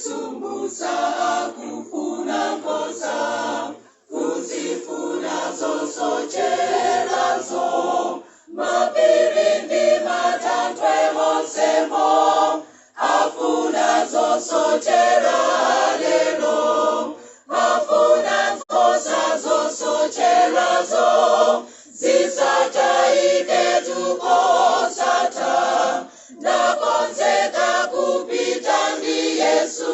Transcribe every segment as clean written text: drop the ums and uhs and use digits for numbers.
Yesu Musa akufuna nkhosa, kuzifuna zosocherazo, mapiri ndi matanthwe monsemo, afuna zosochera lero, afuna nkhosa zosocherazo, zisatayike tukosata, ndakonzeka kupita ndi Yesu,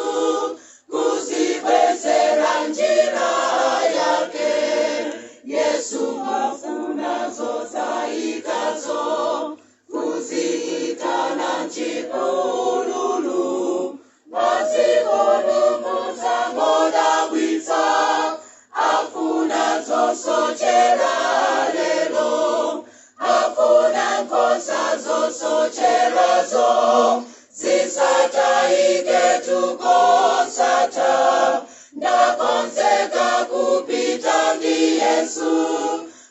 kuzibwezera njira yake. Yesu afuna zotayikazo, kuziitana m'chipululu, mazipulumutsa modabwitsa, afuna zosochera lero, afuna nkhosa zosocherazo, zisatayike tukosata, ndakonzeka kupita ndi Yesu,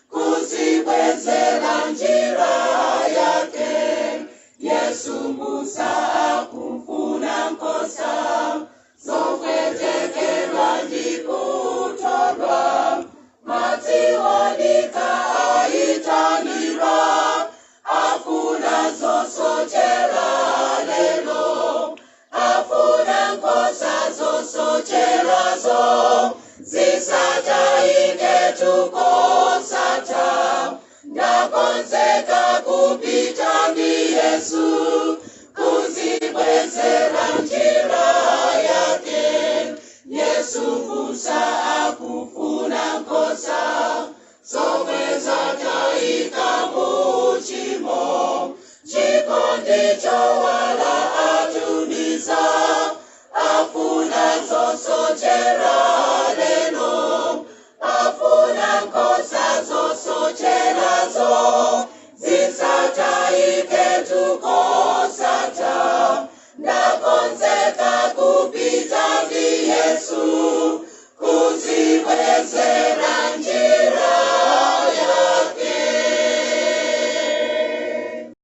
kuzibwezera njira yake. Yesu Musa akufuna nkhosa, zopwetekedwa ndi kutodwa, madzi odikha aitanira, afuna zosochera lero, afuna nkhosa zosocherazo, zisatayike tukosata, ndakonzeka kupita ndi Yesu, kuzibwezera njira yake. Yesu Musa akufuna nkhosa, zomwe zatayika muchimo, chikondi chowala atumiza, afuna zosochera.